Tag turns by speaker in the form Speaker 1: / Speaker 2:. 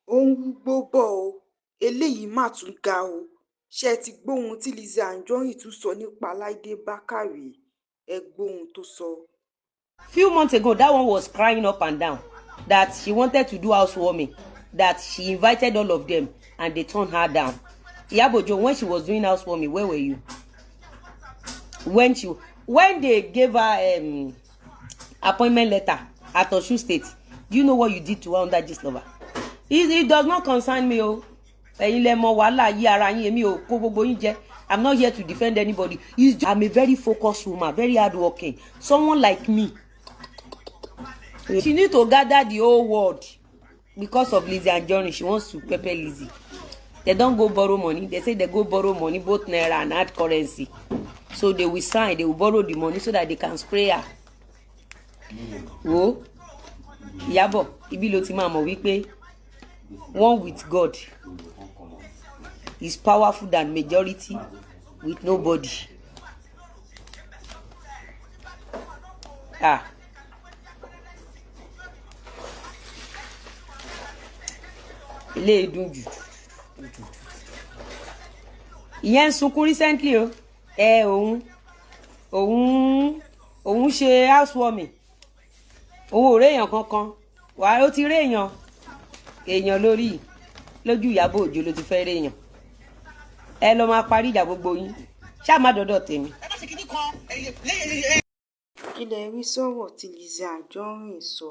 Speaker 1: Ó ń rúgbòó bò ó, eléyìí mà tún ga ọ́, ṣé ẹ ti gbọ́ ohun tí Lizzy Anjorin tún sọ nípa Láìdé Bákárẹ́? Ẹ gbọ́ ohun tó sọ.
Speaker 2: Few months ago, that one was crying up and down that she wanted to do housewarming, that she invited all of them and they turned her down. Iyabo Ojo, when she was doing housewarming, where were you? When they gave her appointment letter at Osun State, do you know what you did to her under Gistlover? It does not concern me o. Ẹ̀yin lẹ mọ̀ wàhálà yí ara yín, èmi ò kó gbogbo yín jẹ. I'm not here to defend anybody. I'm a very focused woman, very hardworking. Someone like me. She need to gather the whole world because of Lizzy Anjorin. She wants to pepper Lizzy. They don go borrow money. They say they go borrow money, both naira and hard currency. So they will sign, they will borrow the money so that they can spray her. Wo Ìyábọ̀, ibi ló ti máa mọ̀ wípé one with God is powerful than majority with nobody. Ah. Ilé dùn jù. Ìyẹn ń sunkún recently o. Ẹ òun ṣe housewarming. Òun ò réèyàn kankan. Wàá ó ti réèyàn. Èèyàn lórí lójú Ìyábọ̀ Òjó ló ti fẹ́ réèyàn. Ẹ lọ máa parí ìjà gbogbo yín. Ṣáà má dọ́dọ̀ tèmi.
Speaker 1: Kí lẹ rí sọ́rọ̀ tí Lizzy Anjorin sọ?